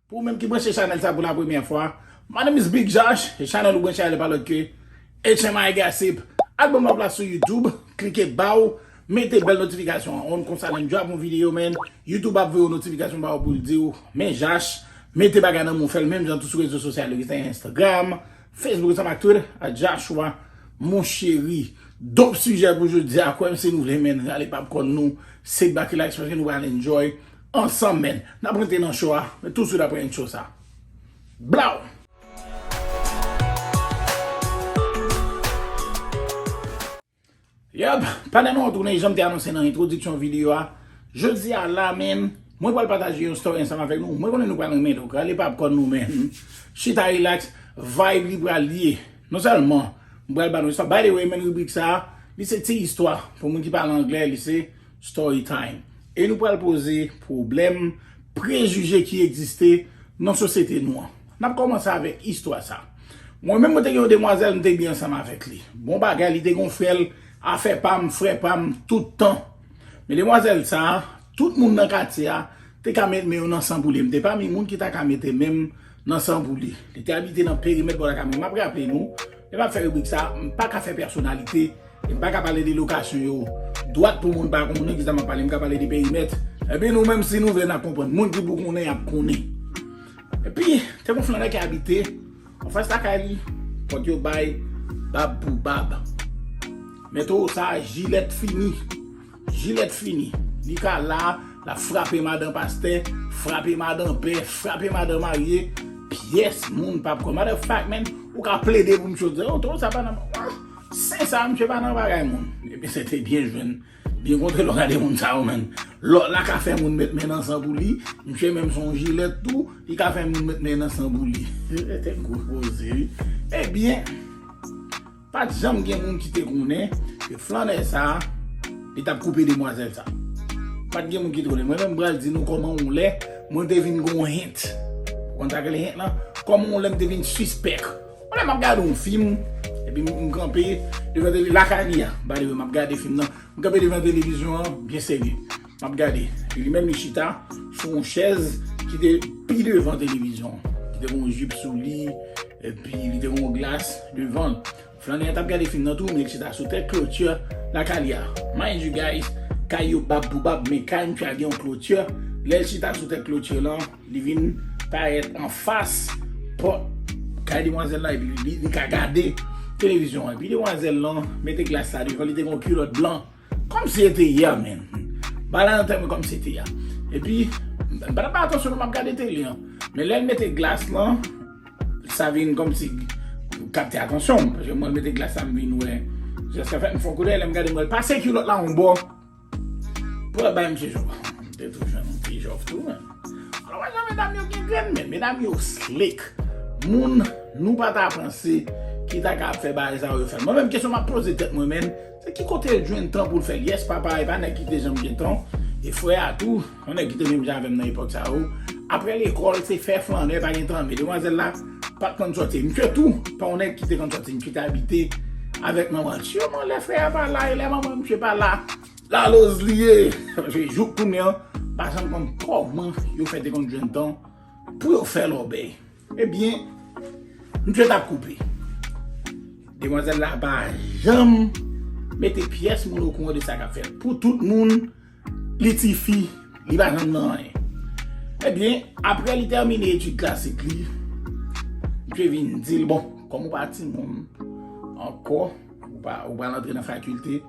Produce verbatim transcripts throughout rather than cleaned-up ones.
Pou ou menm ki branche chanèl sa pou la premyè fwa, my name is Big Josh, e chanèl ou branche a li pa lòt ke H M I Gossip. Al ban m yon plas sou YouTube, klike ba w, mete bèl notifikasyon an on, konsa lè m drop yon videyo, man, YouTube ap voye yon notifikasyon ba w pou l di w, men Josh, mete bagay nan men w, fè l menm jan tou sou rezo sosyal yo, ki se Instagram, Facebook, ansanm ak Twitter, a Joshua, mon chéri. Dòp sijè pou jodi a, kwè m si nou vle, men rale popcorn nou, sit back, relax, paske nou pral enjoy ansanm, men. N ap rantre nan show a, men tou swit apre intro sa. Blaw! Yup, pandan nou retounen, jan m te anonse nan entwodiksyon videyo a, jodi a la, men, mwen pral pataje yon story ansanm avèk nou. Mwen konnen nou pral renmen, donk rale popcorn nou, men. Chita relax, vibe li pral ye. Non sèlman, m pral ba nou istwa. By the way, men, ribrik sa, li se ti istwa. Pou moun ki pale anglè, li se story time. E nou pral poze pwoblèm, prejije ki egziste nan sosyete nou an. N ap kòmanse avèk istwa sa. Mwen menm, mwen te gen yon demwazèl, m te byen ansanm avèk li. Bon bagay, li te gon frè l, afè pa m, frè pa m, tout tan. Men demwazèl sa, tout moun nan katye a te ka met men yo nan san pou li. M te pami moun ki ta ka mete men m nan san pou li. Li te abite nan perimèt bò lakay mwen. M ap raple nou, lè m ap fè ribrik sa, m pa ka fè pèsonalite, e m pa ka pale de lokasyon yo dwat pou moun pa konnen kisa m ap pale. M ka pale de perimèt. Epi nou menm, si nou vle, n ap konprann. Moun ki pou konnen, y ap konnen. Epi, te gon flannè ki abite anfas lakay li, pòt yo bay, bab pou bab. Men towo sa, jilèt fini. Jilèt fini. Li ka la, l ap frape madan pastè, frape madan pè, frape madan marye. Pyès moun p ap kwè. Matter of fact, man, ou ka plede pou misye di, oh, towo sa pa nan, ah, sen sa, misye pa nan bagay moun. Epi se te byen jwenn. Byen kontre lè w gade moun sa yo, man. Lòt la ka fè moun met men nan san pou li. Misye menm se yon jilèt tou. Li ka fè moun met men nan san pou li. Se te gwo koze, wi. Ebyen, pa t janm gen moun ki te konnen ke flannè sa, li t ap koupe demwazèl sa. Pa t gen moun ki te konnen. Mwen menm, m pral di nou kòman yon lè, mwen te vin gen yon hint. Ou konn sa k rele hint lan? Kòman yon lè m te vin sispèk. Yon lè m ap gade yon fim, epi m, m kanpe devan tele lakay li a. By the way, m ap gade fim nan. M kanpe devan televizyon an, byen serye. M ap gade. Epi li menm, li chita sou yon chèz ki te pi devan televizyon an. Ki te gen yon jip sou li, epi li te gen yon glas devan l. Flannè an t ap gade fim nan tou, men li chita sou tèt kloti lakay li a. Mind you, guys, kay yo bab pou bab, men kay misye a gen yon kloti. Lè l chita sou tèt kloti lan, li vin parèt anfas pòt kay demwazèl la, epi li, li ka gade televizyon an. Epi demwazèl lan mete glas la devan, li te gen yon kilòt blan. Kòmsi se te yè, man. Bagay la nan tèt mwen kòmsi se te yè. Epi, m pa t ap bay atansyon non, m ap gade tele an. Men lè l mete glas lan, sa vin kòmsi kapte atansyon m. Paske mwen mete glas la, m vin wè. Jès la fè m fè yon koudèy, lè m gade, m wè l pase kilòt la yon bò. Pou l ap bay misye jòf. M te toujou yon ti jòf tou, men. Alò, wè jan medam yo gen grenn, men medam yo slick. Moun, nou pa ta panse ki ta ka ap fè bagay sa yo fè. Mwen menm, kesyon m ap poze tèt mwen, men, se ki kote l jwenn tan pou l fè l? Yes, papa, e pa nèg ki te janm gen tan. E frè a tou, yon nèg ki te menm jan avè m nan epòk sa yo. Apre lekòl, se fè flannè, pa gen tan. Men demwazèl la, pa t konn sòti. Misye tou, pa yon nèg ki te konn sòti. Misye te abite avèk manman l. Siman, lè frè a pa la, e lè manman misye pa la, laloz li ye. Paske jouk kounye an, pa janm konn kòman yo fè te konn jwenn tan pou yo fè lòbèy. Ebyen, misye t ap koupe. Demwazèl la pa janm mete pyès moun okouran de sa k ap fèt. Pou tout moun, li tifi, li pa janm nan anyen. Ebyen, apre li tèmine etid klasik li, misye vin di l, bon, kòm ou pa timoun ankò, ou pa, ou pral antre nan fakilte,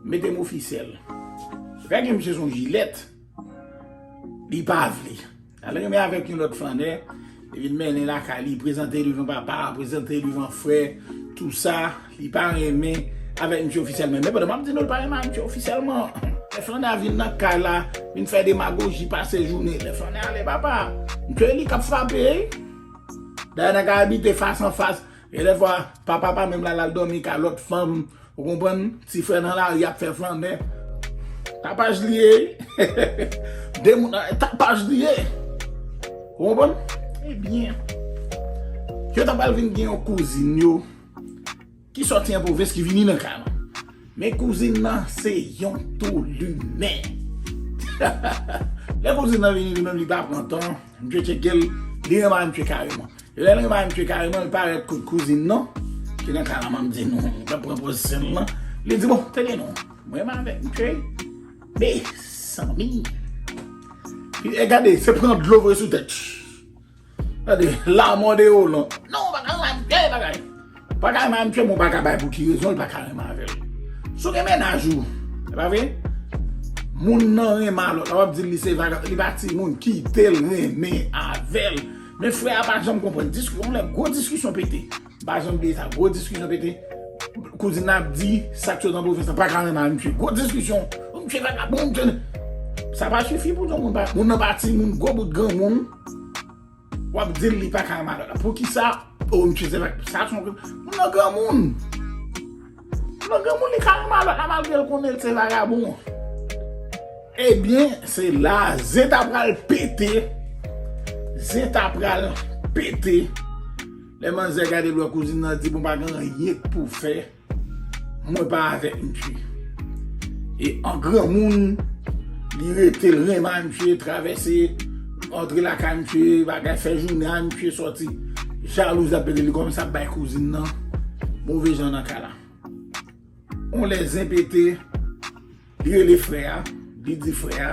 mete m ofisyèl. Fè gen misye se yon jilèt, li pa vle. L al renmen avèk yon lòt flannè, li vin mennen lakay li, prezante devan papa, prezante devan frè, tou sa, li pa renmen avèk misye ofisyèlman. Men pandan m ap di nou, l pa renmen avèk misye ofisyèlman. Lè flannè a vin nan kay la, vin fè demagoji, pase jounen. Lè flannè ale, papa, misye li k ap frape, wi. Dayè, nèg la abite fas an fas. E dèfwa, papa pa menm la, l al dòmi kay lòt fanm. Ou konprann? Ti frè nan lari ap fè flannè. Tapaj li ye. De moun, tapaj li ye. Ou konprann? Ebyen, yo ta pral vin gen yon kouzin yo ki sòti an pwovens ki vini nan kay lan. Men kouzin nan se yon tou limen. Lè kouzin nan vini, li menm li pa pran tan. Misye tcheke l, Li renmen avè misye kareman. E lè l renmen avè misye kareman, li parèt kot kouzin nan, ki nan kay la, m ap di nou, m t ap pran pòz sèn lan. Li di, bon, tande non, mwen renmen avè misye. Mezanmi. E gade, se pran dlo voye sou tèt. Gade, lamò de Roland. Non, pa ka renmen avè misye, bagay. Pa ka renmen avè misye, men w pa ka bay pou ki rezon l pa ka renmen avè l. Si w gen mennaj ou, e pa vre? Moun nan renmen a lòt la, w ap di l li se vagabon, li pa timoun, kite l renmen avè l. Men frè a pa janm konprann. Diskisyon, lè gwo diskisyon pete. M pa janm bliye sa, gwo diskisyon pete. Kouzin nan ap di, sa k sot nan pwovens lan, pa ka renmen avè misye. Gwo diskisyon. Misye vagabon, misye. Sa pa sifi pou di moun pa, moun nan pa timoun, gwo bout granmoun. W ap di l li pa ka renmen avè l. Poukisa? O, misye se pa, sa se yon, moun nan granmoun. Moun nan granmoun, li ka renmen avè l la, malgre l konnen l se vagabon. Ebyen, se la, zen ta pral pete. Zen ta pral pete. Lè manzè gade l wè kouzin nan di, bon, pa gen anyen k pou fè. Mwen pa avèk misye. E an granmoun, li rete l renmen a misye, travèse, antre lakay misye, bagay, fè jounen a misye sòti. Jalouzi ap pete, li kòmanse ap bay kouzin nan move jan nan kay la. On lè zen pete, li rele frè a, li di frè a,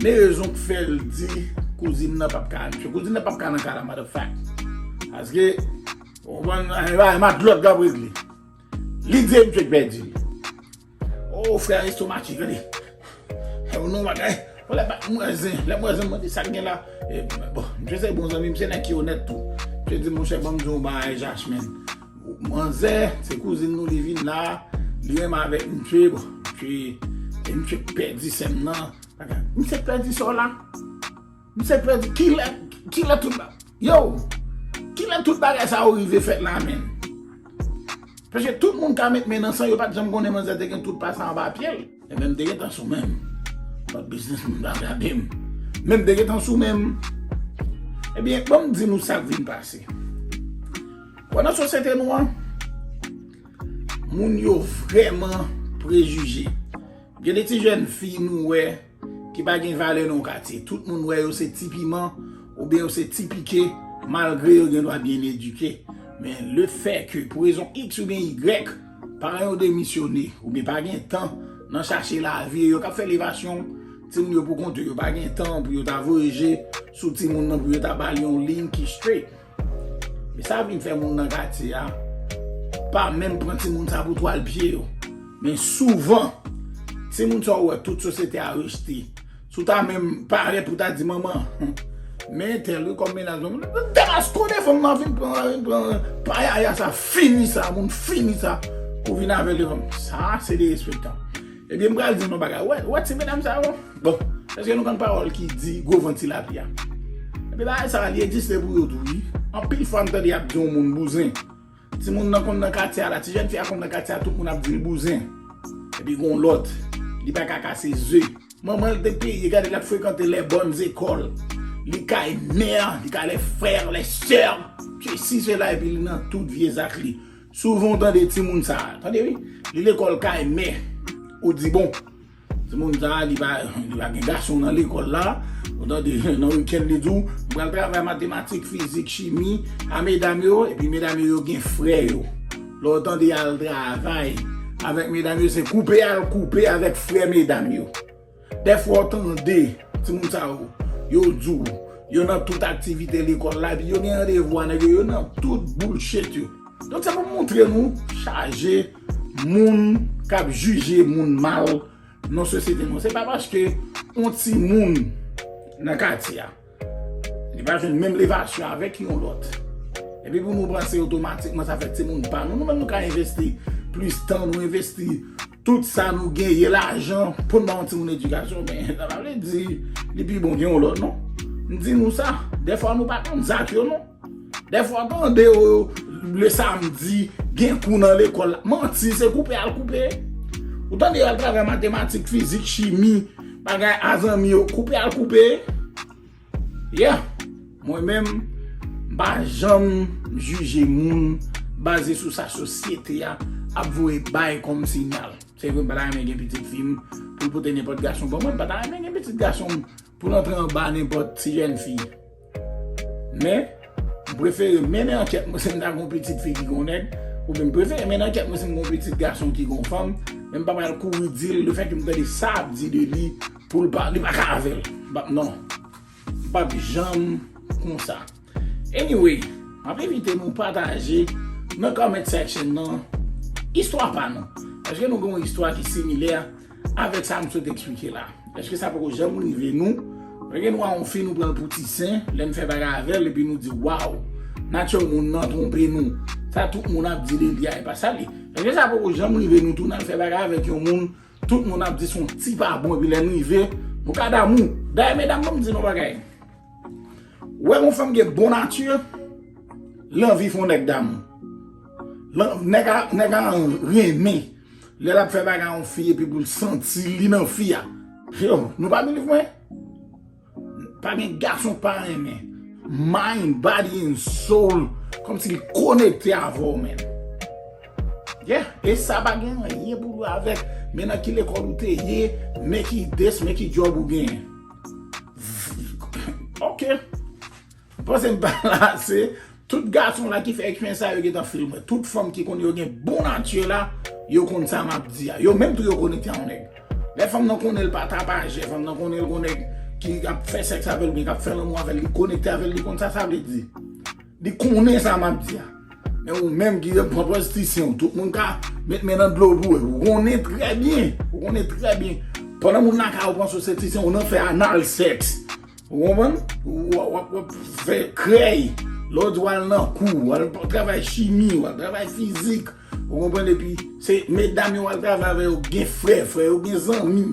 men rezon k fè l di kouzin nan p ap ka avèk misye. Kouzin nan p ap ka nan kay la, matter of fact. Paske, ou konprann, e pa matlòt k ap regle. Li di e misye k pèdi l. O, frè a estomatik, gade. E ou non bagay. Bon, lè m wè zen, lè m wè zen, m mande sa k gen la. E, bon, misye se bon zanmi m, se nèg ki onèt tou. Misye di, monchè, ban m di w yon bagay, Jachmen. Manzè, se kouzin nou, li vin la, li renmen avèk misye, bon, misye, e misye k pèdi sè m nan. Misye k pèdi sè w la. Misye pèdi, kilè, kilè tout ba-, yo, kilè tout bagay sa yo rive fèt la menm? Paske tout moun ka met men nan san, yo pa t janm konnen manzè te gen tout pase anba pye l. E menm te gentan sou men m. Lòt biznis moun pa gade m. Menm te gentan sou men m. Ebyen, ban m di nou sa k vin pase. Wè nan sosyete nou an, moun yo vrèman prejije. Gen de ti jèn fi nou wè ki pa gen valè nan yon katye. Tout moun wè yo se ti piman oubyen yo se ti pike, malgre yo gen dwa byen edike. Men le fè ke pou rezon X oubyen Y, paran yo demisyone oubyen pa gen tan nan chache lavi, e yo k ap fè levasyon timoun yo pou kont yo, yo pa gen tan pou yo ta voye je sou timoun nan pou yo ta ba l yon liy ki straight. Men sa vin fè moun nan katye a pa menm pran timoun sa pou twal pye yo. Men souvan, timoun sa w wè tout sosyete a rejte. Si w ta menm parèt pou ta di manman, men entèl wi kòm mennaj, manman, demaske w de fanm nan vin pran, vin pran payaya sa, fini sa, moun fini sa, pou vin avè l devan m. Sa se derespektan. Ebyen, m pral di nou yon bagay. Wè, wè ti medam sa yo. Bon, èske nou konn pawòl ki di gwo van ti lapli a? Ebyen, bagay sa a, li egziste pou yo tou, wi. Anpil fwa, m tande y ap di yon moun bouzen. Timoun nan konn nan katye a la, ti jèn fi a konn nan katye a, tout moun ap di l bouzen. Epi gon lòt, li pa ka kase ze. Manman l te peye, gade l ap frekante les bonnes écoles. Li kay mè, li kay les frères, les sœurs, sesi, sela, epi li nan tout vye zak li. Souvan w tande timoun sa a, tande wi, li lekòl kay mè. Ou di, bon, timoun sa a, li pa, li pa gen gason nan lekòl la. Ou tande, nan wikenn, li di w, m pral travay matematik, fizik, chimi, a medam yo, epi medam yo, yo gen frè yo. Lè w tande y al travay avèk medam yo, se koupe y al koupe avèk frè medam yo. Dèfwa w tande timoun sa yo, yo di w, yo nan tout aktivite lekòl la, epi yo gen randevou a nèg yo, yo nan tout bullshit yo. Donk, se pou montre nou chaje moun k ap jije moun mal nan sosyete nou. Se pa paske yon timoun nan katye a, li pa jwenn menm levasyon avèk yon lòt. Epi pou nou panse otomatikman sa fè timoun pa nou. Nou menm nou ka envesti plis tan, nou envesti tout sa nou genyen, lajan, pou n ba yon timoun edikasyon, men sa pa vle di li pi bon ke yon lòt, non. M di nou sa, dèfwa nou pa konn zak yo, non. Dèfwa w tande yo, le samdi, gen kou nan lekòl la. Manti, se koupe y al koupe. Ou tande y al travay matematik, fizik, chimi, bagay a zanmi yo, koupe y al koupe. Yeah. Mwen menm, m pa janm jije moun baze sou sa sosyete a ap voye bay kòm siyal. Se vre, m pa ta renmen gen pitit fi m pou l pote nenpòt gason ban mwen, m pa ta renmen gen pitit gason m pou l antre anba nenpòt ti jèn fi. Men, m prefere mennen ankèt mwen si m ta gen yon pitit fi ki gen yon nèg, oubyen m prefere mennen ankèt mwen si m gen yon pitit gason ki gen yon fanm, men m pa pral kouri di l lefètke m tande sa ap di de li pou l pa, li pa ka avè l. M p ap, non. M p ap janm konsa. Anyway, m ap envite nou pataje nan comment section nan istwa pa nou. Èske nou gen yon istwa ki similè avèk sa m sot eksplike la? Èske sa poko janm rive nou? Èske nou a yon fi, nou pran l pou ti sen, lè n fè bagay avè l, epi nou di, waw, nature moun nan twonpe nou. Sa tout moun ap di de li a, e pa sa li. Èske sa poko janm rive nou tou, n al fè bagay avèk yon moun, tout moun ap di se yon ti pa bon, epi lè n rive, nou ka damou. Dayè, medam, ban m di nou bagay. Ou wè yon fanm gen bon nati, l anvi fè yon nèg damou. Lan-, nèg a, nèg a renmen. Lè l ap fè bagay a yon fi epi pou l santi li nan fi a. Yo, nou pa believe mwen? Pa gen gason k pa renmen. Mind, body and soul. Kòmsi li konekte avè w, man. Yeah, e sa pa gen anyen pou wè avèk men nan ki lekòl ou te ye, men ki this, men ki job ou genyen. Ok. M panse m pa la ase. Tout gason la ki fè eksperyans sa yo gentan feel mwen. Tout fanm ki konnen yo gen bon nati la, yo konn sa m ap di a. Yo menm tou yo konekte a yon nèg. Lè fanm nan konnen l pa tapajè, fanm nan konnen l gon nèg ki ap fè sèks avè l oubyen k ap fè lanmou avè l, li konekte avè l, li konn sa sa vle di. Li konnen sa m ap di a. Men ou menm ki pran pwostitisyon, tout moun ka met men nan dlo pou ou. Ou konnen trè byen. Ou konnen trè byen. Pandan moun lakay ou pran pwostitisyon, ou nan fè anal sèks. Ou konprann? W ap, w ap, w ap fè krèy. Lè w di w al nan kou, w al travay chimi, w al travay fizik. Ou konprann? Epi, se medam yo w al travay avè yo, gen frè, frè yo gen zanmi.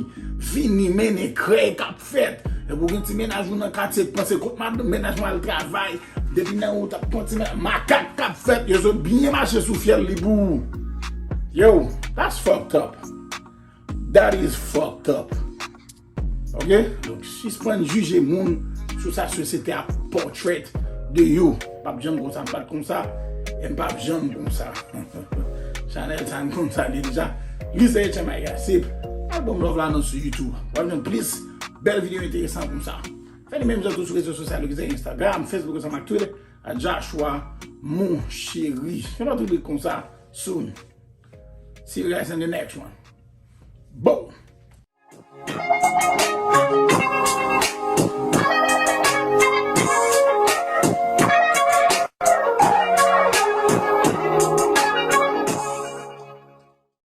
Vini, mennen krèy k ap fèt. Epi, ou gen ti mennaj ou nan katye k panse kot madanm mennaj mwen al travay. Depi nan ou t ap kontinye, makak k ap fèt, yo sot byen mache sou fyèl li pou ou. Yo, that's fucked up. That is fucked up. Ok? Donk, sispann jije moun sou sa sosyete a portray de yo. M p ap janm konsa, m pa t konsa, e m p ap janm konsa. Chanèl sa n konn sa li deja. Li se H M I Gossip. Al ban m love la nan sou YouTube. W ap jwenn plis bèl videyo enteresan konsa. Fè li menm jan tou sou rezo sosyal yo ki se Instagram, Facebook ansanm ak Twitter, a Joshua Monchery. Yon lòt ribrik konsa, soon. See you guys in the next one. Boom!